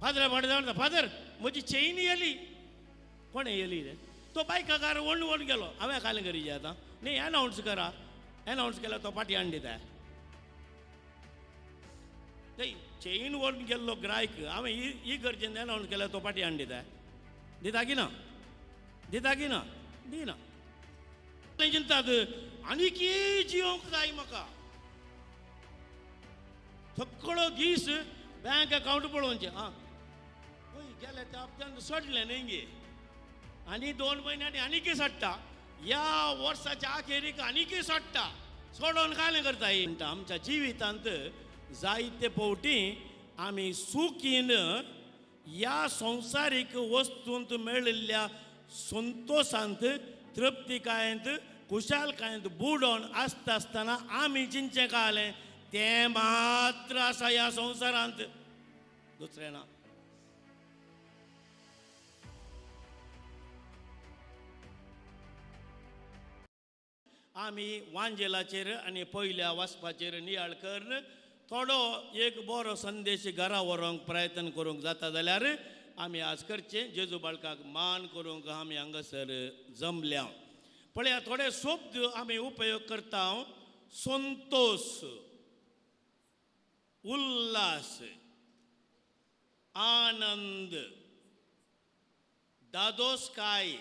फादरा फाटल्यान म्हणटा, फादर म्हजी चेन येली. कोणें येली रे? तो बायकाकार वण वण गेलो. हांवें कालें करीजे आतां न्ही, एनावन्स करा. एनावन्स केल्यार तो पाटी हाडून दिता. थंय चेन व्हरून गेल्लो ग्रायक हांवें ही गरजेन एनावन्स केल्यार तो पाटी हाडून दिता. दिता की ना? दिता की ना? दिना. चिंतात आनीकी जिवंक जाय म्हाका. सगळो दीस बँक अकावंट पळोवचें. आं पळय गेले त्या हप्त्यान सोडलें न्ही गे, आनी 2 म्हयन्यांनी आनीकय सोडटा, ह्या वर्साच्या आखेरीक आनीकय सोडटा. सोडोवन कालें करता. म्हणटा आमच्या जिवितांत जायते फावटी आमी सुखीन ह्या संवसारीक वस्तूंत मेळिल्ल्या संतोशांत, तृप्तिकायेंत, खुशालकायेंत बुडोवन आसता आसतना आमी चिंचें कालें तें मात्र आसा ह्या संवसारांत, दुसरें ना. आमी वांजेलाचेर आनी पयल्या वाचपाचेर नियाळ करून थोडो एक बरो संदेश घरा व्हरूंक प्रयत्न करूंक जाता जाल्यार आमी आज करचें. जेजू बाळकाक मान करूंक आमी हांगासर जमल्या. पळया थोडे शब्द आमी उपयोग करता. संतोश, उल्लास, आनंद, दादोसकाय,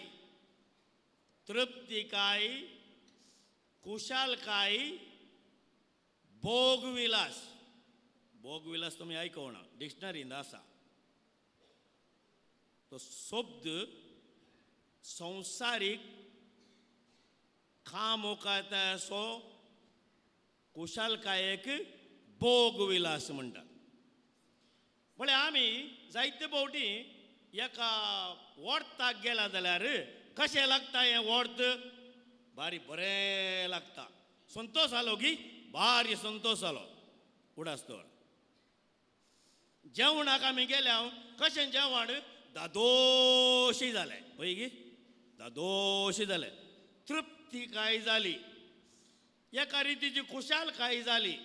तृप्तिकाय, खुशालकाय, भोगविलास. भोगविलास तुमी आयकूना, डिक्शनरींत आसा तो शब्द. संवसारीक खामोकातासो खुशालकायेक भोगविलास म्हणटात. म्हळ्यार आमी जायते फावटी एका वोर्ताक गेला जाल्यार कशें लागता हें वोर्त? बारी बरें लागता. संतोश जालो की बारी संतोश जालो. उडास दवर. जेवणाक आमी गेल्या कशें जेवण दादोशी जालें, पळय गी दादोशी जालें, तृप्ती काय जाली, एका रितीची खुशालकाय जाली.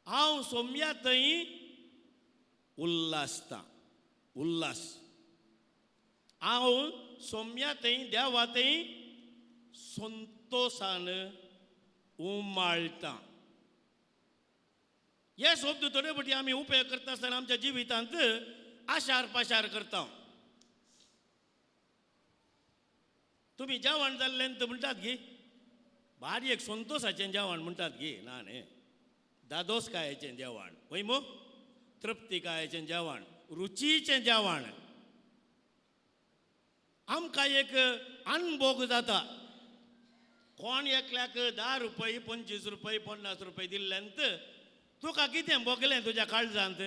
हांव सोम्या थंय उल्लासता, उल्लास. हांव सोम्या थंय देवा थंय संतोशान उमाळटा. हे शब्द थोडे फावटी आमी उपयोग करता आसतना आमच्या जिवितांत आशार पाशार करता. तुमी जेवण जाल्लें म्हणटात गी, भारी एक संतोशाचें जेवण म्हणटात गी. ना न्ही, दादोसकायेचें जेवण वय मो, तृप्तिकायेचें जेवण, रुचीचें जेवण. आमकां एक अनभोग जाता. कोण एकल्याक 10 रुपये, 25 रुपये, 50 रुपये दिल्ल्यान तुका कितें भोगलें तुज्या काळजांत?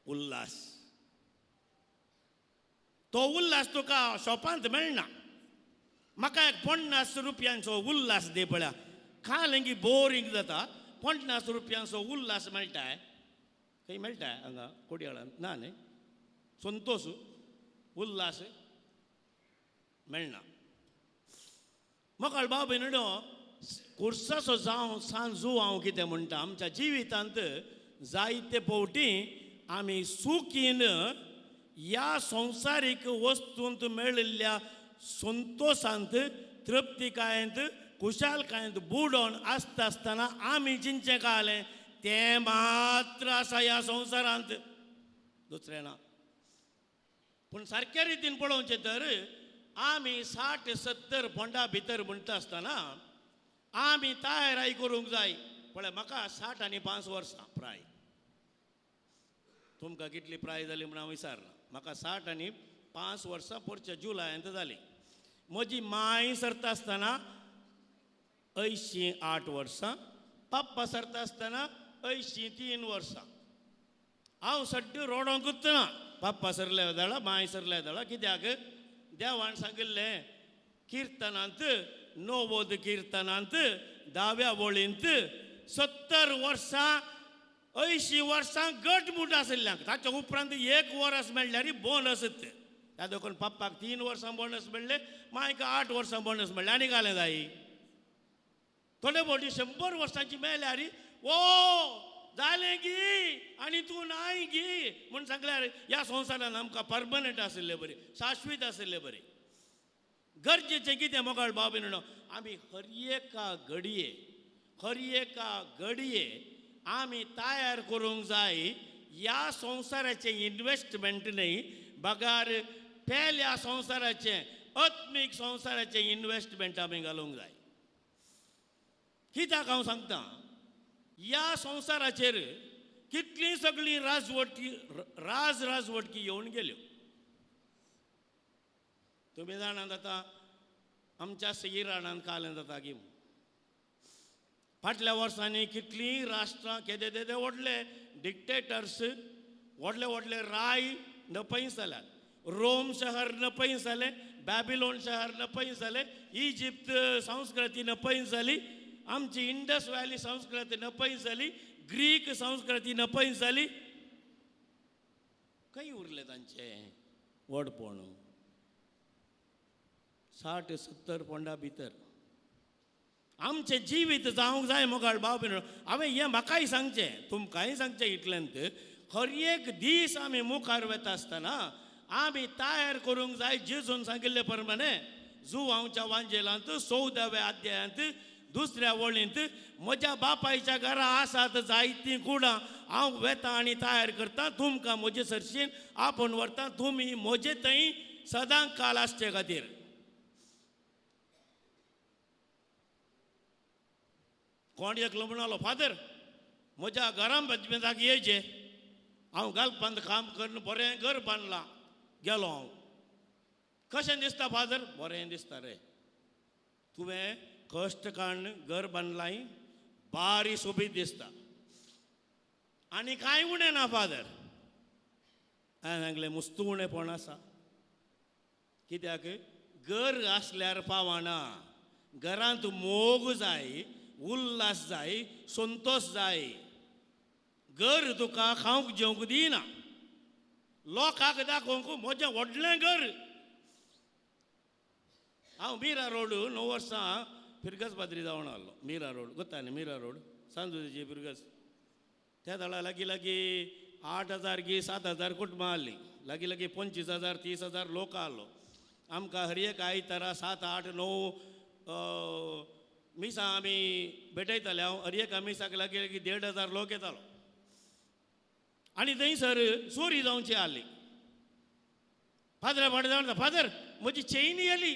उल्लास. तो उल्लास तुका शॉपांत मेळना. म्हाका एक 50 रुपयांचो उल्लास दी पळया. खालें की बोरींग जाता. 50 रुपयांचो उल्लास मेळटा खंय मेळटा? हांगा कोडयाळांत ना न्ही. संतोश, उल्लास मेळना. मोकाळ बाब न्हय कुर्साचो जावं सांजू हांव कितें म्हणटा, आमच्या जिवितांत जायते फावटी आमी सुखीन ह्या संवसारीक वस्तूंत मेळिल्ल्या संतोशांत, तृप्तिकायेंत, खुशालकायेंत बुडोवन आसता आसतना आमी चिंचें कालें तें मात्र आसा ह्या संवसारांत, दुसरें ना. पूण सारक्या रितीन पळोवचें तर आमी 60-70 फोंडा भितर म्हणटा आसतना आमी तयाराय करूंक जाय. पळय म्हाका 60 आनी 5 वर्सां प्राय. तुमकां कितली प्राय जाली म्हूण हांव विचारना. म्हाका 60 आनी 5 वर्सां पोरच्या जुलयांत जाली. म्हजी माय सरता आसतना 88 वर्सां, पप्पा सरता आसतना 83 वर्सां. हांव सड्ड रोडोंकूच ना. पप्पा सरले जाल्यार, माय सरले जाल्यार. कित्याक? देवान सांगिल्लें किर्तनांत, 90 किर्तनांत 10व्या वळींत 70 वर्सां 80 वर्सां गट मूट आशिल्ल्यांक ताच्या उपरांत 1 वर्स मेळ्ळ्यार बोनस. त्या देखून पप्पाक 3 वर्सां बोनस मेळ्ळें, मायक 8 वर्सां बोनस मेळ्ळें. आनी घालें जाय थोडे फावटी 100 वर्सांची मेळ्ळ्यार ओ जालें गी आनी तूं नाय गी म्हूण सांगल्यार ह्या संवसारान आमकां परमनंट आशिल्ले बरें, शाश्वीत आशिल्ले बरें. गरजेचें कितें मोगाळ भाव भयणीनो, आमी हर एका घडये, हर एका घडये आमी तयार करूंक जाय. ह्या संवसाराचें इनवेस्टमेंट न्हय, बगार पेल्या संवसाराचें, आत्मीक संवसाराचें इनवेस्टमेंट आमी घालूंक जाय. कित्याक हांव सांगता, ह्या संवसाराचेर कितलीं सगळीं राजवटकी, राज राजवटकी येवन गेल्यो. तुमी जाणात आतां आमच्या इराणान कालें जाता की फाटल्या वर्सांनी कितलीं राष्ट्रां केदे तेदे व्हडले डिक्टेटर्स, व्हडले व्हडले राय नपयस जाल्यात. रोम शहर नपयस जालें, बॅबिलोन शहर नपयस जालें, इजिप्त संस्कृती नपयस जाली, आमची इंडस व्हॅली संस्कृती नपयस जाली, ग्रीक संस्कृती नपयस जाली. खंय उरलें तांचें व्हडपण? 60-70 पोंडा भितर आमचें जिवीत जावंक जाय. मोगाळ भाव भयणीनो, हांवें हें म्हाकाय सांगचें, तुमकांय सांगचें, इतल्यांत हर एक दीस आमी मुखार वता आसतना आमी तयार करूंक जाय. जेजून सांगिल्ले प्रमाणे जुवांवच्या वांजेलांत 14व्या अध्यायांत 2ऱ्या वळींत, म्हज्या बापायच्या घरा आसात जायतीं कुडां, हांव वेता आनी तयार करता, तुमकां म्हजे सरशीन आपोवन व्हरता, तुमी म्हजे थंय सदां काल आसचे खातीर. कोण एकलो म्हणालो, फादर म्हज्या घरान बजमेंताक येयचे, हांव गालपांत काम करून बरें घर बांदलां, गेलो हांव. कशें दिसता फादर? बरें दिसता रे, तुवें कश्ट काडून घर बांदलाय, बारी सोबीत दिसता आनी कांय उणें ना फादर. हांवें सांगलें, मुस्तू उणेपण आसा. कित्याक घर आसल्यार पावना, घरांत मोग जाय, उल्हास जाय, संतोश जाय. घर तुका खावंक जेवंक दिना, लोकांक दाखोवंक म्हजें व्हडलें घर. हांव मीरा रोड 9 वर्सां फिरगज पाद्री जावन आसलो. मीरा रोड गोत्ता न्ही, मीरा रोड सांजुची फिरगज, त्या दळा लागीं लागीं 8,000 गी 7,000 कुटुंबां आहलीं, लागीं लागीं 25,000 30,000 लोक आहलो. आमकां हर एक आयतारा 7, 8, 9 मिसां आमी भेटयताले. हांव हर एका मिसाक लागीं लागीं 1,500 लोक येतालो. आनी थंयसर चोरी जावची आहली. फादरा फाटल्यान जावन, फादर म्हजी चेन येली.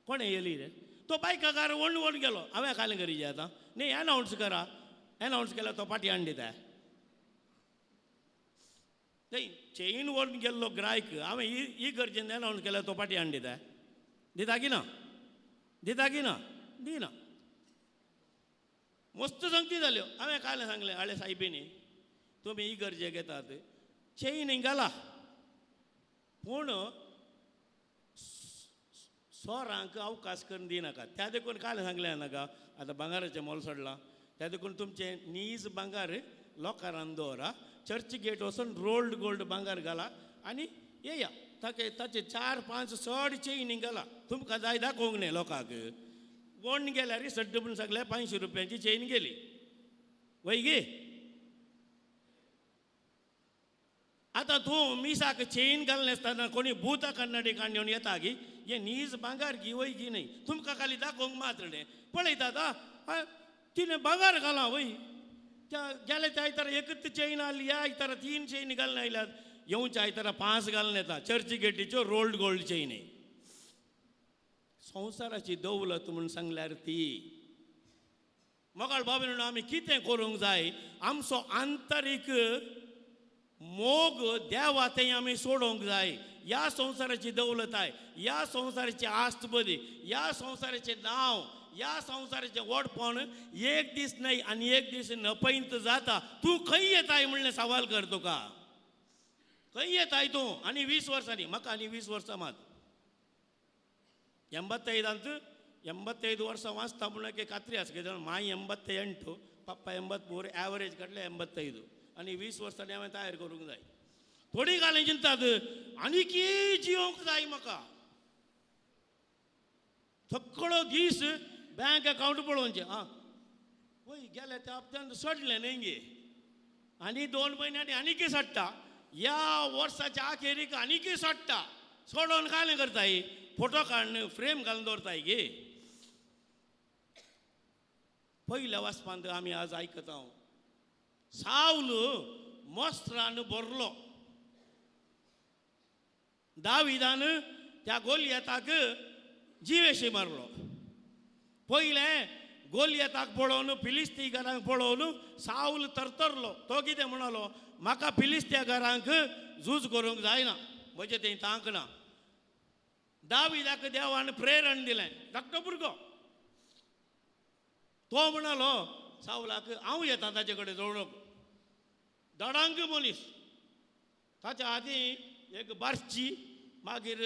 कोणें येली रे? तो बायकाकार वण वण गेलो. हांवें कालें करीजे आतां न्ही, एनावन्स करा. एनावन्स केल्यार तो पाटी हाडून दिता. थंय चेन व्हरून गेल्लो ग्रायक, हांवें ही गरजेन एनावन्स केल्यार तो पाटी हाडून दिता. दिता की ना? दिता की ना? दिना. मस्त संगती जाल्यो. हांवें कालें सांगलें, आळे सायबिनी तुमी ही गरजे घेतात, चेन घाला, पूण सोरांक अवकाश करून दिनाका. त्या देखून काल सांगलें नाका, आतां भांगाराचें मोल सोडलां, त्या देखून तुमचें नीज भांगार लोकारान दवरा, चर्च गेट वचून रोल्ड गोल्ड भांगार घाला आनी येया. ताके ताचे 4-5 चड चेनी घाला, तुमकां जाय दाखोवंक न्ही लोकांक. वण गेल्यार सड्ड म्हूण सगळे 500 रुपयांची चेन गेली वय गे. आतां तूं मिसाक चेन घालना आसतना कोणी भूता कन्नडी काडून येता गी, हे नीज भांगार गी वय गी न्ही, तुमकां खाली दाखोवंक मात्र न्ही. पळयतात आं, तिणें भांगार घालां वय, त्या गेले त्या आयतारा एकच चेन आसली, ह्या आयतारा 3 चेनी घालून आयल्यात, येवच्या आयतारा 5 घालून येता. चर्ची गेटीच्यो रोल्ड गोल्ड चेनी. संवसाराची दौलत म्हूण सांगल्यार ती. मोगाळ बाबा आमी कितें करूंक जाय, आमचो आंतरीक मोग देवा तें आमी सोडोवंक जाय. ह्या संवसाराची दौलत आहे, ह्या संवसाराची आस्त बरी, ह्या संवसाराचें नांव, ह्या संवसाराचें व्हडपण एक दीस न्हय आनी एक दीस नपयंत जाता. तूं खंय येताय म्हणलें सवाल कर तुका, खंय येताय तूं? आनी 20 वर्सांनी म्हाका, आनी 20 वर्सां मात 85 85 वर्सां वाचता म्हणून एक खात्री आसा. कित्याक माय 88, पप्पा 83, एवरेज काडले 85, आनी 20 वर्सांनी हांवें तयार करूंक जाय. थोडी घालें चिंतात आनी की जिवंक जाय म्हाका. सगळो दीस बँक अकावंट पळोवचें. आं वय गेले त्या हप्त्यान सडलें न्ही गे, आनी 2 म्हयन्यांनी आनीकय सोडटा, ह्या वर्साच्या आखेरीक आनीकय सोडटा. सोडोवन कालें करताय, फोटो काडून फ्रेम घालून दवरताय गे. पयल्या वाचपांत आमी आज आयकता, सावल मस्त्रान भरलो. दाविदान त्या गोलियताक जिवेशी मारलो. पयलें गोलियताक पळोवन, फिलिस्तीकारांक पळोवन सावल तरतरलो. तो कितें म्हणालो, म्हाका फिलिस्तीकारांक झूज करूंक जायना, म्हजें तें तांक ना. दाविदाक देवान प्रेरण दिलें, धाकटो भुरगो. तो म्हणालो सावलाक, हांव येता ताचे कडेन जोडूंक. दडांक मनीस, ताच्या आदीं एक बारची, मागीर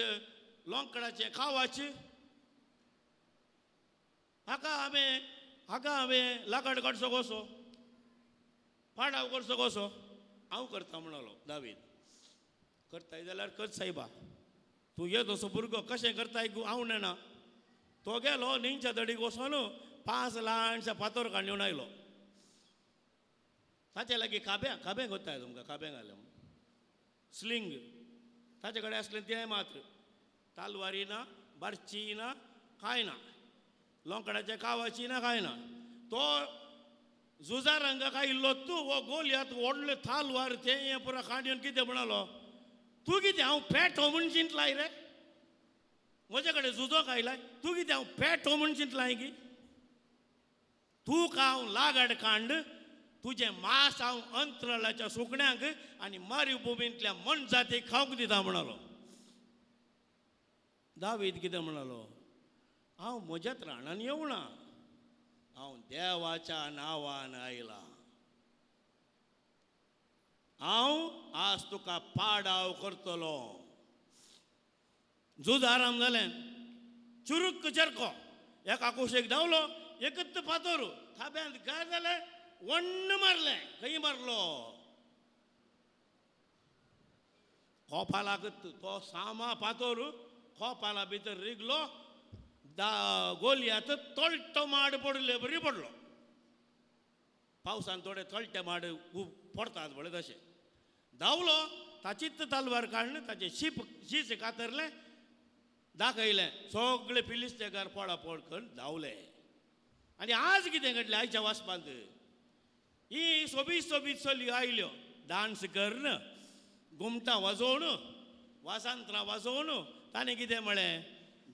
लोंकडाचें खावाचें. हाका हांवें हाका हांवें लाकड काडचो कसो, पाडाव करचो कसो, हांव करता म्हणालो दावीद. करताय जाल्यार कर सायबा, तूं ये तसो भुरगो कशें करताय हांव नेणा. तो गेलो न्हंयच्या दडीक वचोन 5 ल्हानशा फातर काडून आयलो. ताचे लागीं खाब्यां खाबें करताय तुमकां, खाबें घालें स्लिंग ताचे कडेन आसलें तें मात्र. तालवारी ना, बारची ना, कांय ना, लोंकडाचें कावाची ना, कांय ना. तो झुजारांक आयिल्लो तूं हो गोलयात व्हडले तालवार तें पुरा काडून कितें म्हणालो, तूं कितें हांव पेटो म्हूण चिंतलाय रे, म्हजे कडेन झुजोक आयलाय, तूं कितें हांव पेटो म्हूण चिंतलाय की? तुका हांव लागड कांड, तुजें मांस हांव अंतराळाच्या सुकण्यांक आनी मारुभुमींतल्या मनजातीक खावंक दिता म्हणालो. दावीद कितें म्हणालो, हांव म्हज्याच राणान येवना, हांव देवाच्या नांवान आयला. हांव आज तुका पाडाव करतलो. झूज आराम जालें, चुरूक चरको एका कुशीक धांवलो, एकच फातर थाब्यांत काय जालें, वण्ण मारलें. खंय मारलो? कोपालाक. तो सामा फातर कोपाला भितर रिगलो, गोलयात तळटो माड पडले बरी पडलो. पावसान थोडे तळटे माड पडतात पळय तशें. धांवलो, ताचीच तलवार काडून ताचें शीप शीस कातरलें, दाखयलें, सगळे फिलिस्तेकार पळापळ करून धांवले. आनी आज कितें घडलें आयच्या वाचपांत, ही सोबीत सोबीत चलयो आयल्यो, डांस करून, घुमटां वाजोवन, वाजंत्रां वाजोवन. ताणें कितें म्हळें,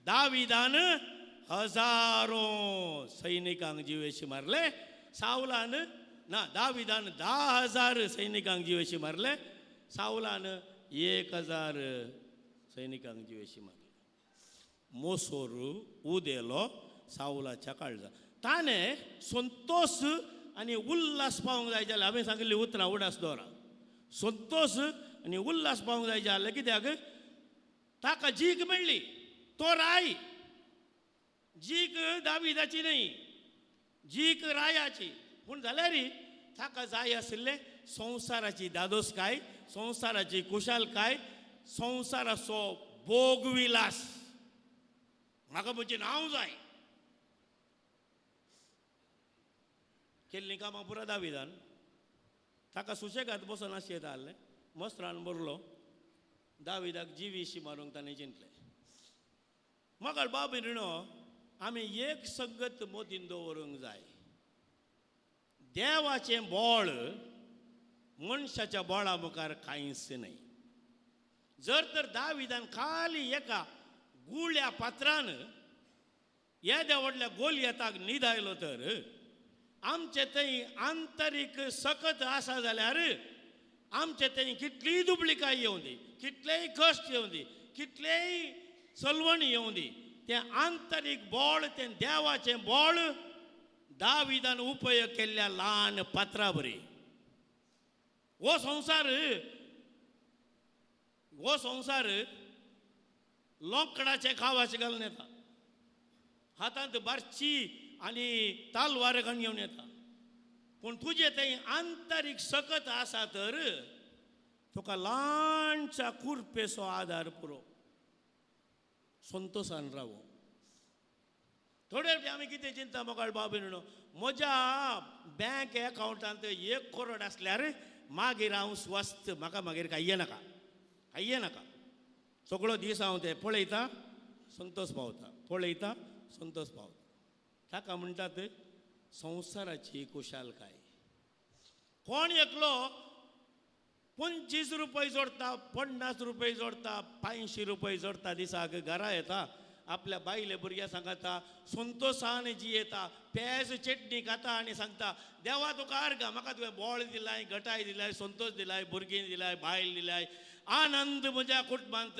दाविदान हजारो सैनिकांक जिवेशी मारले, सावलान ना, दाविदान 10,000 सैनिकांक जिवेशी मारले, सावलान 1,000 सैनिकांक जिवेशी मारले. मोसोर उदेलो सावलाच्या काळजा. ताणें संतोश आनी उल्हास पावंक जाय जाल्यार, हांवें सांगिल्ली उतरां उडास दवरा, संतोश आनी उल्हास पावंक जाय जाल्यार कित्याक ताका जीक मेळ्ळी. तो राय, जीक दाविदाची न्हय, जीक रायाची. पूण जाल्यार ताका जाय आशिल्लें संवसाराची दादोसकाय, संवसाराची खुशालकाय, संवसाराचो भोगविलास. म्हाका म्हजें नांव जाय. केल्लीं कामां पुरा दाविदान. ताका सुशेगाद बसून आशें येता, मस्त्रान भरलो, दाविदाक जिवीशी मारूंक ताणें चिंतलें. मगळ बाब न्हू, आमी एक संगत मोतीन दवरूंक जाय. देवाचें बळ मनशाच्या बळा मुखार कांयच न्हय. जर तर दाविदान खाली एका गुळ्या पात्रान येद्या व्हडल्या गोलयताक न्हिदायलो तर आमचे थंय आंतरीक सकत आसा जाल्यार आमचे थंय कितलीय दुबळिकाय येवं दी, कितलेय कश्ट येवं दी, कितलेय सलवण येवं दी, तें आंतरीक बळ, तें देवाचें बळ दाविदान उपयोग केल्ल्या ल्हान पात्रा बरी. हो संवसार, हो संवसार लोकडाचें खावाचें घालून येता, हातांत बारची आनी तालवार घालून घेवन येता. पूण तुजें थंय आंतरीक सकत आसा तर तुका ल्हानशा कुरपेचो आदार पुरो, संतोशान रावो. थोडे आमी कितें चिंता मोगाळ बाब न्हू, म्हज्या बँक एकावंटांत 1 करोड आसल्यार मागीर हांव स्वस्थ, म्हाका मागीर कांय नाका, कांय नाका. सगळो दीस हांव ते पळयता संतोष पावता, पळयता संतोष पावता. ताका म्हणटात संवसाराची खुशालकाय. कोण एकलो 25 रुपये जोडता, 50 रुपये जोडता, 500 रुपये जोडता, दिसाक घरा येता, आपल्या बायले भुरग्या सांगता, संतोषान जियेता, पेज चटणी खाता आनी सांगता, देवा तुका अर्गां, म्हाका तुवें बोळ दिलाय, गटाय दिलाय, संतोष दिलाय, भुरगीं दिलाय, बायल दिलाय, आनंद म्हज्या कुटुंबांत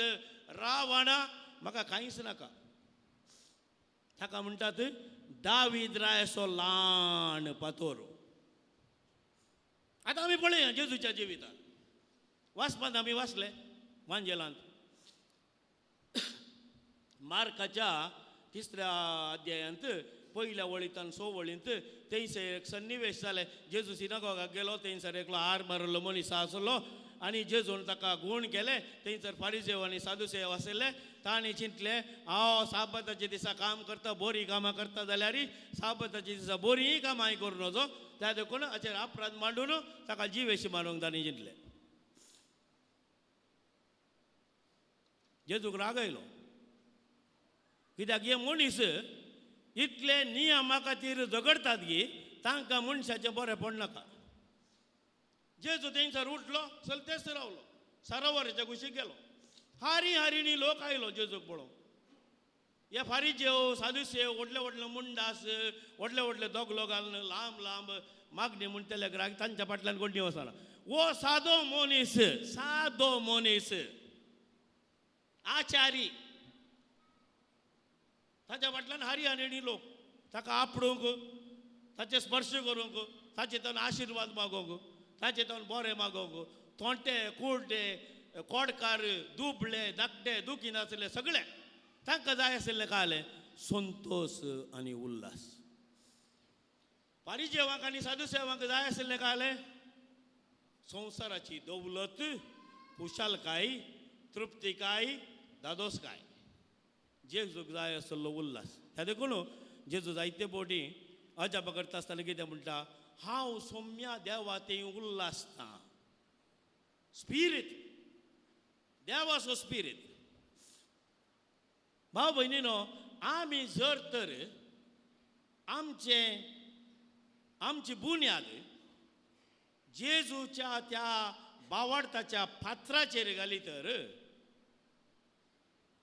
रावणा, म्हाका कांयच नाका. ताका म्हणटात दावीद रायाचो ल्हान पातोर. आतां आमी पळया जेजूच्या जिवितांत वाचपांत आमी वाचले वांजेलांत मार्काच्या 3ऱ्या अध्यायांत पयल्या वळींत 6 वळींत थंयसर एक सन्निवेश जालें. जेजू सिनागोगाक गेलो, थंयसर एकलो आर मारिल्लो मनीस आसलो आनी जेजून ताका गूण केलें. थंयसर फारिजेव आनी सादुसेव आशिल्ले, तांणी चिंतलें हांव साबाताच्या दिसा काम करता, बरीं कामां करता जाल्यार साबाताच्या दिसा बरीं कामां करूं नजो, त्या देखून हाचेर अपराध मांडून ताका जिवेशी मारूंक तांणी चिंतलें. जेजूक राग आयलो, कित्याक हे मनीस इतले नियमा खातीर झगडटात गी तांकां मनशाचें बरें पडनाका. जेजू थंयसर उठलो, चलतेच रावलो, सरोवराच्या कुशीक गेलो. हारी हारिणी लोक आयलो जेजूक पळोवंक. हे फारिजेव सादुसेव व्हडले व्हडले मुंडास, व्हडले व्हडले दोगलो घालून लांब लांब मागणी म्हणटले ग्राहक तांच्या फाटल्यान कोणी वचना. हो सादो मनीस, सादो मनीस, आचारी, ताच्या फाटल्यान हारी हारिणी लोक ताका आपडूंक, ताचे स्पर्श करूंक, ताचे तन आशिर्वाद मागोवंक, ताचे तन बरें मागोवंक. थोंटे कुर्डे कोडकार दुबळे धाकटे दुखी नासले सगळे तांकां जाय आशिल्लें काय संतोष आनी उल्हास. पारिजेवांक आनी साधुसेवांक जाय आशिल्लें काय संवसाराची दौलत, खुशालकाय, तृप्तिकाय, धादोसकाय. जेजूक जाय आसलो उल्हास. त्या देखून जेजू जायते बोटी अजाप करता आसतना कितें म्हणटा, हांव सोम्या देवा ते उल्हासता. स्पिरीत, देवाचो स्पिरीत. भाव भयणीनो, आमी जर तर आमचे आमची बुन्याद जेजूच्या त्या बावडताच्या फातराचेर घाली तर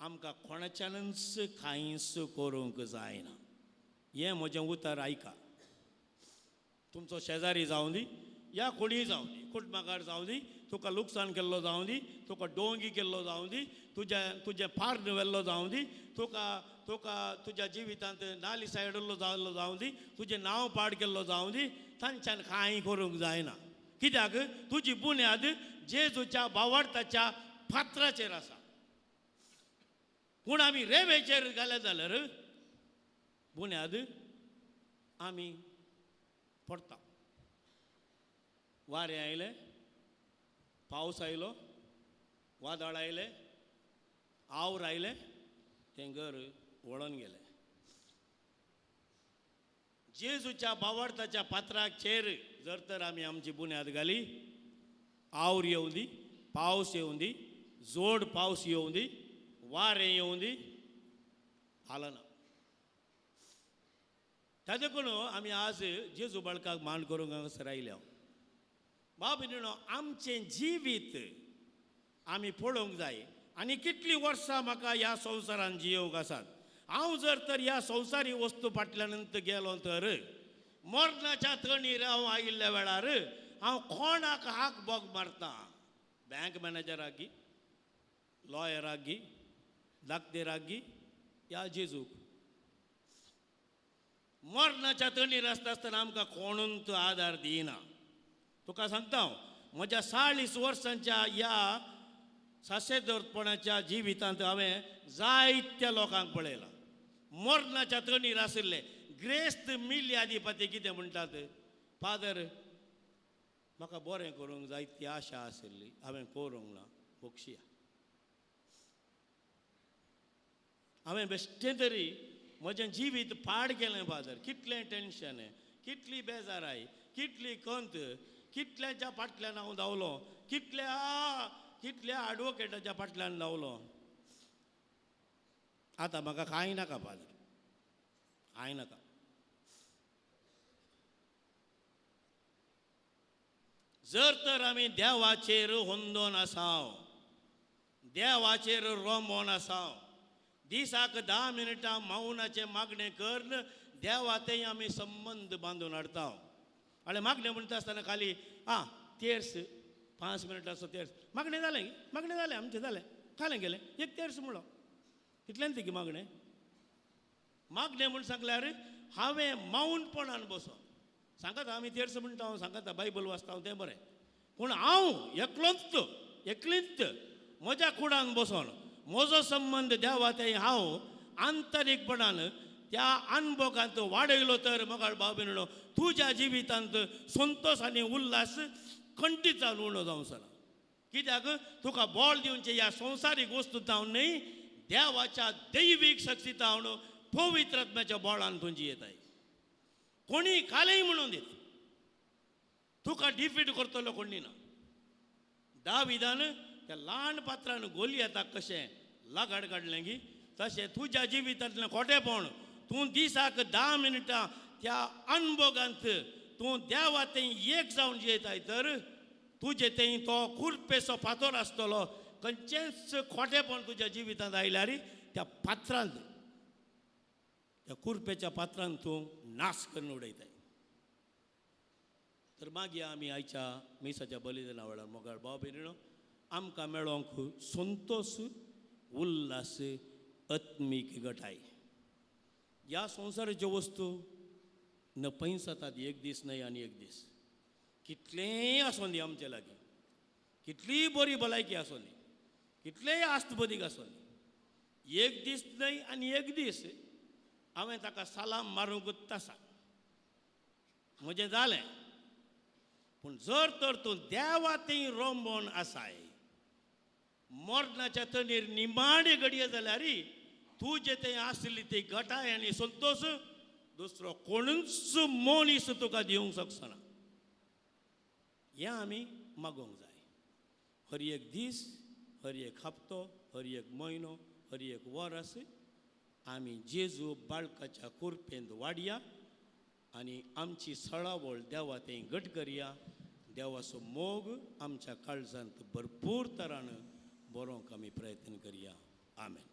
आमकां कोणाच्यानच कांयच करूंक जायना. हें म्हजें उतर आयका. तुमचो शेजारी जावं दी या कोणीय जावं दी, कुटुंबाकार जावं दी, तुका लुकसाण केल्लो जावं दी, तुका डोंगी केल्लो जावं दी, तुज्या तुजें फार्न व्हेल्लो जावं दी, तुका तुका तुज्या जिवितांत नाली सायडल्लो जाल्लो जावं दी, तुजें नांव पाड केल्लो जावं दी, तांच्यान कांय करूंक जायना. कित्याक तुजी बुन्याद जेजूच्या बावडताच्या फातराचेर आसा. पूण आमी रेवेचेर घाले जाल्यार बुन्याद आमी पडटा. वारें आयलें, पावस आयलो, वादळ आयलें, आवर आयलें, तें घर वळोन गेलें. जेजूच्या बावडताच्या पात्राचेर जर तर आमी आमची बुन्याद घाली, आवर येवं दी, पावस येवं दी, जोड पावस येवं दी, वारें येवं दी, हालना. त्या देखून आमी आज जेजू बाळकाक मान करूंक हांगासर आयल्या. बाब भयणीनो, आमचें जिवीत आमी पळोवंक जाय आनी कितलीं वर्सां म्हाका ह्या संवसारान जियोवंक आसात. हांव जर तर ह्या संवसारी वस्तू फाटल्यान गेलो तर मरणाच्या तणीर हांव आयिल्ल्या वेळार हांव कोणाक हाक बोग मारता? बँक मॅनेजराक गी, लॉयराक गी, दाखतेराक गी, ह्या जेजूक? मरणाच्या तणीर आसता आसतना आमकां कोणून आदार दिना. तुका सांगता हांव, म्हज्या 40 वर्सांच्या ह्या सासेदोरपणाच्या जिवितांत हांवें जायत्या लोकांक पळयलां मरणाच्या तणीर आशिल्ले ग्रेस्त मिल्य आदिपती कितें म्हणटात, फादर म्हाका बरें करूंक जायती आशा आशिल्ली, हांवें करूंक ना, बक्षिया. हांवें बेश्टें तरी म्हजें जिवीत पाड केलें फादर, कितलें टेंशन, कितली बेजाराय, कितली कंत, कितल्याच्या फाटल्यान हांव धांवलो, कितल्या कितल्या एडवोकेटाच्या फाटल्यान धांवलो. आतां म्हाका कांय नाका फादर, कांय नाका. जर तर आमी देवाचेर होंदोन आसाव, देवाचेर रोमोन आसाव, दिसाक 10 मिनटां मौनाचें मागणें करून देवा तें आमी संबंद बांदून हाडटा. आनी मागणें म्हणटा आसतना खाली आं तेर्स 5 मिनटाचो तेर्स मागणें जालें, मागणें जालें आमचें जालें, खालें गेलें एक तेर्स म्हणलो, तितल्यान ती मागणें. मागणें म्हूण सांगल्यार हांवें मौनपणान बसो सांगता, आमी तेर्स म्हणटा, हांव सांगता बायबल वाचता हांव, तें बरें, पूण हांव एकलोच एकलीच म्हज्या कुडान बसोन म्हजो संबंद देवा तें हांव आंतरीकपणान त्या अनभोगांत वाडयलो तर मोगाळ भाव भयणीनो तुज्या जिवितांत संतोश आनी उल्हास खंडीत जावन उणो जावं ना. कित्याक तुका बळ दिवचें ह्या संवसारीक वस्तू जावन न्हय, देवाच्या दैवीक शक्ती जावन पवित्र आत्म्याच्या बळान तुजी येताय. कोणी कालेय म्हणून दित तुका डिफीट करतलो कोणी ना. दाविदान त्या ल्हान पात्रान गोलियताक कशें लगाड काडलें की तशें तुज्या जिवितांतलें खोटेपण तूं दिसाक 10 मिनटां त्या अनभोगांत तूं देवा तें एक जावन जियेताय तर तुजे तें तो कुर्पेचो फातोर आसतलो. खंयचेंच खोटेपण तुज्या जिवितांत आयल्यार त्या पात्रांत, त्या कुर्पेच्या पात्रांत तूं नाश करून उडयताय. तर मागीर आमी आयच्या मिसाच्या बलिदाना वेळार मोगाळ भाव भयणीनो आमकां मेळोंक संतोश उल्हास आत्मीक गटाय. ह्या संवसाराच्यो वस्तू नपयसातात एक दीस न्हय आनी एक दीस. कितलेंय आसूं दी आमचे लागीं, कितलीय बरी भलायकी आसूं दी, कितलेंय आस्त बदीक आसूं दी, एक दीस न्हय आनी एक दीस हांवें ताका सलाम मारूंकूच आसा, म्हजें जालें. पूण जर तर तूं देवा थंय रोंबोन आसाय, मरणाच्या तणीर निमाणे घडये जाल्यार तुजें थंय आसली ती गटाय आनी संतोश दुसरो कोणूच मनीस तुका दिवंक शकचो ना. हें आमी मागोवंक जाय. हर एक दीस, हर एक हप्तो, हर एक म्हयनो, हर एक वर्स आमी जेजू बाळकाच्या कुर्पेंत वाडया आनी आमची सळावळ देवा थंय घट करया. देवाचो मोग आमच्या काळजांत भरपूर तरान बरोवंक आमी प्रयत्न करया. आमेन.